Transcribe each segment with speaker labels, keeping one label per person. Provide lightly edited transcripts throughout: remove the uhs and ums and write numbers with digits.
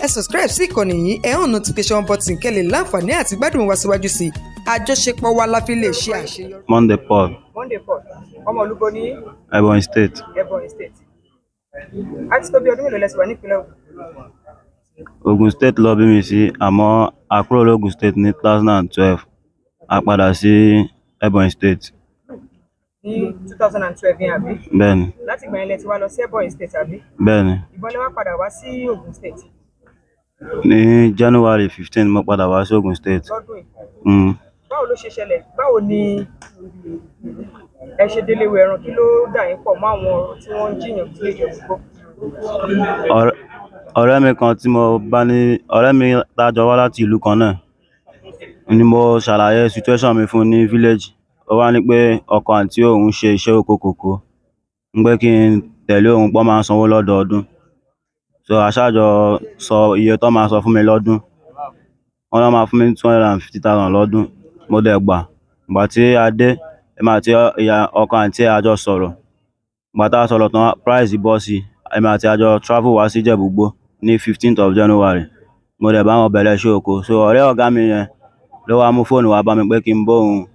Speaker 1: Ẹ subscribe sí ìkànnì yìí, ẹ hàn notification button kẹ́ lè láǹfààní àti gbádùn wa síwájú sí i. Àjọṣepọ̀ wa la fi lè ṣe àṣeyọrí.
Speaker 2: Monday Paul.
Speaker 1: Monday Paul, ọmọ olúbo ní?
Speaker 2: Ebonyi State.
Speaker 1: Ebonyi State. A ti tó bí ọdún mélòó lẹ ti wà nípìnlẹ̀ Ògùn?
Speaker 2: Ogun State ló bí mi sí, àmọ́ a kúrò l'Ogun State ní 2012, a padà sí Ebonyi State.
Speaker 1: Ní 2012 yẹn, àbí?
Speaker 2: Bẹ́ẹ̀ni.
Speaker 1: Láti ìgbà yẹn lẹ ti wá lọ sí Ebonyi State, àbí?
Speaker 2: Bẹ́ẹ̀ni.
Speaker 1: Ìgbà lẹ wá padà wá sí Ògùn State?
Speaker 2: Ní January 15 mo padà wá sí Ogun State.
Speaker 1: Lọ́dún yìí?
Speaker 2: Mm.
Speaker 1: Báwo ló ṣe ṣẹlẹ̀? Báwo ni ẹ ṣe délé ẹran? Kí ló dà yín pọ̀ mọ́ àwọn tí wọ́n ń jiyàn tí lè jẹ gbogbo?
Speaker 2: Ọ̀rẹ́ mi kan tí mo bá ní, ọ̀rẹ́ mi tá a jọ wá láti ìlú kan náà ni mo ṣàlàyé situation mi fún ní village. Ó wá ní pé ọkọ àǹtí òun ṣe iṣẹ́ oko kòkó, ń pé kí n tẹ̀lé òun, pọ́n máa ń sanwó lọ́dọọdún. So a ṣáà jọ sọ iye tó máa sọ fún mi lọ́dún. Wọ́n lọ́ máa fún mi ní 250,000 lọ́dún. Mo dẹ̀ gbà. Ìgbà tí a dé, èmi àti ìyá ọkọ àǹtí ẹ̀ a jọ sọ̀rọ̀. Ìgbà tá a sọ̀rọ̀ tán, price bọ́ sí. Èmi àti a jọ travel wá sí Ìjẹ̀bú-Igbó ní 15th of January. Mo dẹ̀ bá wọn bẹ̀rẹ̀ iṣẹ́ oko. So ọ̀rẹ́ ọ̀gá mi yẹn ló wá mú fóònù wá bá mi pé kí n bá òun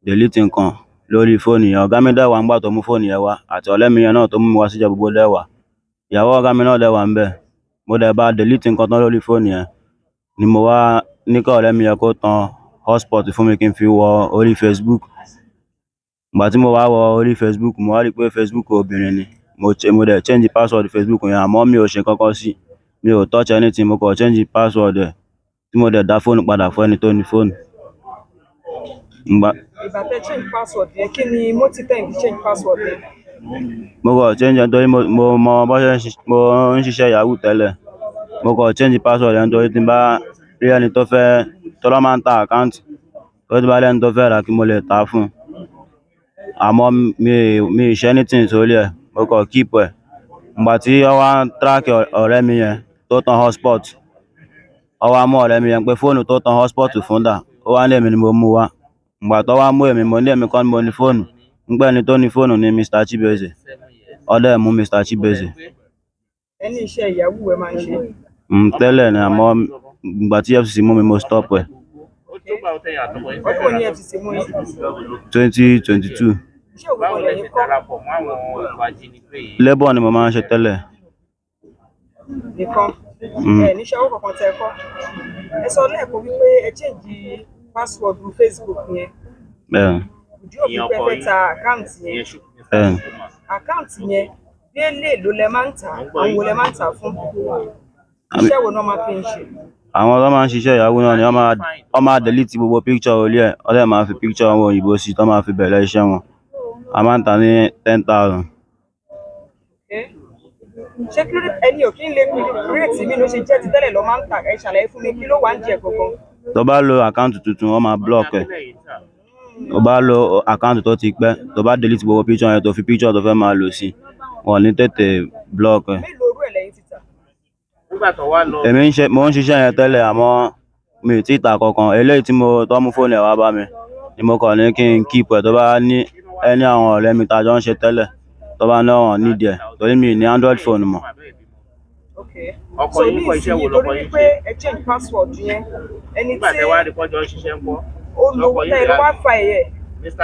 Speaker 2: delete nǹkan lórí fóònù yẹn. Ọ̀gá mi dẹ̀ wà nígbà tó mú fóònù yẹn wá, àti ọ̀rẹ́ mi yẹn náà tó mú mi wá sí Ìjẹ̀bú-Igbó dẹ̀ wà. Ìyàwó ọ̀gá mi náà dẹ̀ wà ńbẹ̀. Mo dẹ̀ bá delete nǹkan tán lórí fóònù yẹn ni mo wá ní kí ọ̀rẹ́ mi yẹn kó tan hotspot fún mi kí n fi wọ orí Facebook. Ìgbà tí mo wá wọ orí Facebook, mo wá rí pé Facebook obìnrin ni. Mo dẹ̀ change password Facebook yẹn, àmọ́ mi ò ṣe nǹkan kan sí. Mi ò touch anything, mo kàn change password ẹ̀ tí mo dẹ̀ dá fóònù padà fún ẹni tó ní fóònù.
Speaker 1: Ìgbà tẹ́ change password yẹn, kí ni motive tẹ́ fi change password yẹn?
Speaker 2: Mo kàn change ẹ̀ nítorí mo mọ bó ṣe ń ṣiṣẹ́, mo ń ṣiṣẹ́ yahoo tẹ́lẹ̀. Mo kàn change password yẹn nítorí tí n bá rí ẹni tó fẹ́, torí wọ́n máa ń ta account, torí tí n bá rí ẹni tó fẹ́ rà kí mo lè tà á fún un. Àmọ́ mi ì ṣe anything sórí ẹ̀, mo kàn keep ẹ̀. Ìgbà tí wọ́n wá ń track ọ̀rẹ́ mi yẹn tó tan hotspot, wọ́n wá mú ọ̀rẹ́ mi yẹn pé fóònù tó tan hotspot fún dà, ó wá ní èmi ni mo mú wá. Ìgbà tó wá mú èmi, mo ní èmi kọ́ ni mo ní fóònù, ń pé ẹni tó ní fóònù ni Mr. Chibeze. Wọ́n dẹ̀ mú Mr. Chibeze.
Speaker 1: Ẹ ní iṣẹ́ yahoo ẹ máa ń ṣe?
Speaker 2: Tẹ́lẹ̀ ni, àmọ́ ìgbà tí EFCC mú mi, mo stop ẹ̀.
Speaker 1: Ọdún wo ní EFCC mú yín?
Speaker 2: 2022.
Speaker 1: Iṣẹ́ òwò kan lẹ́yìn kọ́?
Speaker 2: Labour ni mo máa ń ṣe tẹ́lẹ̀.
Speaker 1: Nìkan?
Speaker 2: Mm.
Speaker 1: Ẹ níṣẹ́ owó kankan tẹ́ ẹ kọ́? Ẹ sọ lẹ́ẹ̀kan wípé ẹ change password Facebook yẹn.
Speaker 2: Bẹ́ẹ̀ni.
Speaker 1: Ìdí òbí pé ẹ fẹ́ ta account yẹn?
Speaker 2: Bẹ́ẹ̀ni.
Speaker 1: Account yẹn, bí èlé ló lẹ máa ń tà? Àwọn wo lẹ máa ń tà fún? Iṣẹ́ wo náà máa fi ń ṣe?
Speaker 2: Àwọn tó máa ń ṣiṣẹ́ yahoo náà ni. Wọ́n máa delete gbogbo picture orí ẹ̀, wọ́n dẹ̀ máa fi picture àwọn òyìnbó sí tó máa fi bẹ̀rẹ̀ iṣẹ́ wọn. A máa ń tà ní 10,000.
Speaker 1: Okay. Ṣé kí ló dé ẹni ò kí ń lè create mi ló ṣe jẹ́ ti tẹ́lẹ̀ lọ máa ń tà? Ẹ ṣàlàyé fún mi, kí ló wà ń jẹ gangan?
Speaker 2: Tó bá lo account tuntun, wọ́n máa block ẹ̀. Tó bá lo account tó ti pẹ́, tó bá delete gbogbo picture yẹn, tó fi picture tó fẹ́ máa lò sí, wọn ò ní tètè block ẹ̀.
Speaker 1: Mélòó orú ẹ̀ lẹ́yìn ti tà?
Speaker 2: Èmi ń ṣe, mo ń ṣiṣẹ́ yẹn tẹ́lẹ̀, àmọ́ mi ò tí ì ta kankan. Eléyìí tí mo tó mú fóònù ẹ̀ wá bá mi ni mo kàn ní kí n keep ẹ̀, tó bá ní ẹni àwọn ọ̀rẹ́ mi tá a jọ ń ṣe tẹ́lẹ̀, tó bá ní àwọn nídìí ẹ̀, torí mi ì ní Android phone mọ́.
Speaker 1: Okay. So ní ìsinyìí, torí wípé ẹ change password yẹn, ẹni tí ó lo tẹ́ ẹ lọ wifi yẹ,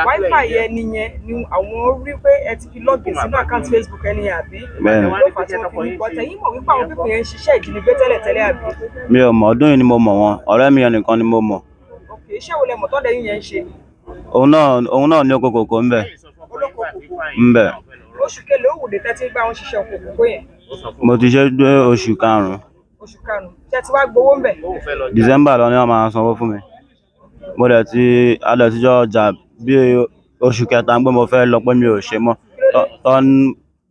Speaker 1: wifi yẹn nìyẹn ni àwọn rí pé ẹ ti fi login sínú account Facebook ẹni yẹn, àbí?
Speaker 2: Bẹ́ẹ̀ni.
Speaker 1: Ló fà á tí wọ́n fi ní bọ́tẹ̀ yín mọ̀ wípé àwọn people yẹn ń ṣiṣẹ́ ìjínigbé tẹ́lẹ̀tẹ́lẹ̀, àbí?
Speaker 2: Mi ò mọ̀, ọdún yìí ni mo mọ̀ wọ́n. Ọ̀rẹ́ mi yẹn nìkan ni mo mọ̀.
Speaker 1: Ok, iṣẹ́ wo lẹ mọ̀ tọ́dẹ̀ yín yẹn ń ṣe?
Speaker 2: Òun náà ní oko kòkó ńbẹ̀.
Speaker 1: Olóko kòkó?
Speaker 2: Ńbẹ̀.
Speaker 1: Oṣù kele ó wùdí tẹ́tí bá wọn ṣiṣẹ́ oko kòkó yẹn?
Speaker 2: Mo ti ṣe dé oṣù karùn-ún.
Speaker 1: Oṣù karùn-ún. Ṣé ti wá gbowó ń bẹ̀?
Speaker 2: December lọ ni wọ́n máa sanwó fún mi. Mo dẹ̀ ti a dẹ̀ ti jọ jà bí oṣù kẹta pé mo fẹ́ lọ, pé mi ò ṣe mọ́.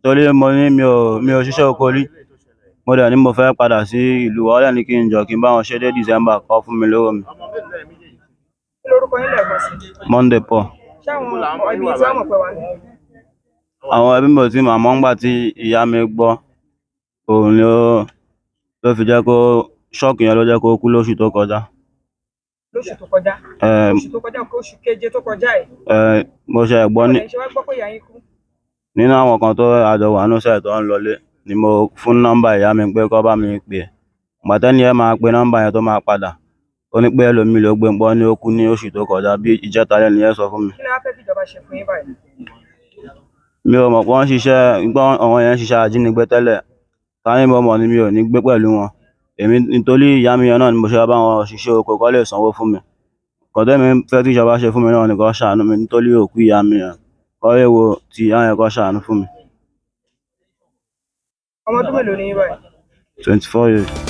Speaker 2: Torí mo ní mi ò ṣiṣẹ́ oko rí. Mo dẹ̀ ní mo fẹ́ padà sí ìlú wa. Ó dẹ̀ ní kí n jọ kí n bá wọn ṣe dé December kó fún mi lówó mi.
Speaker 1: Kí lorúkọ yín lẹ́ẹ̀kan sí?
Speaker 2: Monday Paul.
Speaker 1: Ṣé àwọn ẹbí tí wọ́n mọ̀ pé wà ní?
Speaker 2: Àwọn ẹbí mi ò tí mọ̀, àmọ́ ńgbà tí ìyá mi gbọ́, òun ni ó ló fi jẹ́ kó shock yẹn ló jẹ́ kó kú lóṣù tó kọjá.
Speaker 1: Lóṣù tó kọjá?
Speaker 2: Ẹ.
Speaker 1: Oṣù tó kọjá, oṣù keje tó kọjá yìí?
Speaker 2: Ẹ, mo ṣe gbọ́ ní.
Speaker 1: Báwo lẹ̀yin ṣe wá gbọ́ pé ìyá yín kú?
Speaker 2: Nínú àwọn kan tó àjọ wà nínú sẹ́ẹ̀ tó ń lọlé ni mo fún nọ́mbà ìyá mi pé kó bá mi pè é. Ìgbà tẹ́ni yẹn máa pe nọ́mbà yẹn tó máa padà, ó ní pé ẹlòmíì ló gbé ń pọ́ ní ó kú ní oṣù tó kọjá, bí ìjẹta lẹ́ni yẹn sọ fún mi.
Speaker 1: Kí lẹ wá fẹ́ kí ìjọba ṣe fún yín báyìí?
Speaker 2: Mi ò mọ̀ pé wọ́n ń ṣiṣẹ́, pé àwọn yẹn ń ṣiṣẹ́ ajínigbé tẹ́lẹ̀. Ká ní mo mọ̀ ni mi ò ní gbé pẹ̀lú wọn. Èmi nítorí ìyá mi yẹn náà ni mo ṣe wá bá wọn ṣiṣẹ́ oko kó lè sanwó fún mi. Nǹkan tẹ́mi fẹ́ kí ìjọba ṣe fún mi náà ni kó ṣàánú mi nítorí òkú ìyá mi yẹn. Kó lè wo ti ìyá yẹn kó ṣàánú fún mi.
Speaker 1: Ọmọ ọdún mélòó ni yín báyìí?
Speaker 2: 24 years.